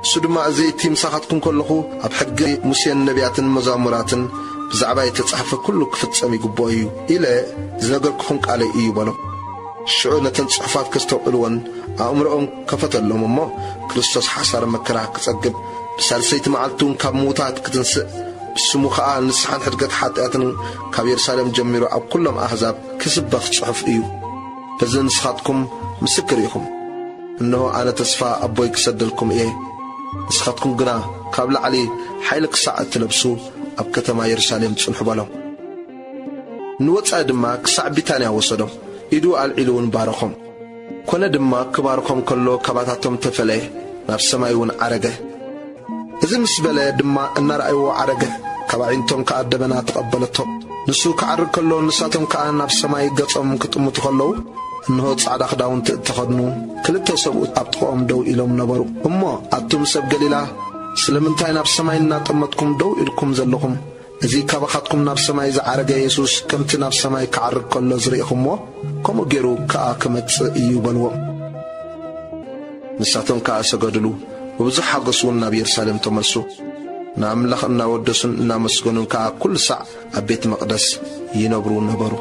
እሱ ድማ፣ "እዚ እቲ ምሳኻትኩም ከለኹ ኣብ ሕጊ ሙሴን ነቢያትን መዛሙራትን ብዛዕባ የተጻሕፈ ኩሉ ክፍጸም ይግብኦ እዩ ኢለ ዝነገርኩኹም ቃለይ እዩ" በሎም። ሽዑ ነተን ጽሑፋት ከስተውዕልወን ኣእምሮኦም ከፈተሎም እሞ፣ ክርስቶስ ሓሳረ መከራ ክጸግብ፣ ብሳልሰይቲ መዓልቲ እውን ካብ ምዉታት ክትንስእ፣ ብስሙ ኸኣ ንስሓን ሕድገት ሓጢኣትን ካብ የሩሳሌም ጀሚሩ ኣብ ኩሎም ኣህዛብ ክስበኽ ጽሑፍ እዩ። በዚ ንስኻትኩም ምስክር ኢኹም። እንሆ፣ ኣነ ተስፋ ኣቦይ ክሰደልኩም እየ። ንስኻትኩም ግና ካብ ላዕሊ ሓይሊ ክሳዕ እትለብሱ ኣብ ከተማ የሩሳሌም ጽንሑ በሎም። ንወጻኢ ድማ ክሳዕ ቢታንያ ወሰዶም። ኢዱ ኣልዒሉ እውን ባረኾም። ኮነ ድማ ክባርኾም ከሎ ካባታቶም ተፈለየ፣ ናብ ሰማይ እውን ዓረገ። እዚ ምስ በለ ድማ እናረኣይዎ ዓረገ፣ ካብ ኣዒንቶም ከኣ ደበና ተቐበለቶ። ንሱ ክዓርግ ከሎ ንሳቶም ከኣ ናብ ሰማይ ገጾም ክጥምቱ ከለዉ፣ እንሆ ጻዕዳ ክዳውንቲ እተኸድኑ ክልተ ሰብኡት ኣብ ጥቕኦም ደው ኢሎም ነበሩ። እሞ ኣቱም ሰብ ገሊላ፣ ስለምንታይ ናብ ሰማይ እናጠመትኩም ደው ኢልኩም ዘለኹም? እዚ ካባኻትኩም ናብ ሰማይ ዝዓረገ የሱስ ከምቲ ናብ ሰማይ ክዓርግ ከሎ ዝርኢኹምዎ፣ ከምኡ ገይሩ ከኣ ክመጽእ እዩ በልዎም። ንሳቶም ከኣ ሰገድሉ፣ ብብዙሕ ሓጎስ እውን ናብ የሩሳሌም ተመልሱ። ንኣምላኽ እናወደሱን እናመስገኑን ከኣ ኩሉ ሳዕ ኣብ ቤት መቕደስ ይነብሩ ነበሩ።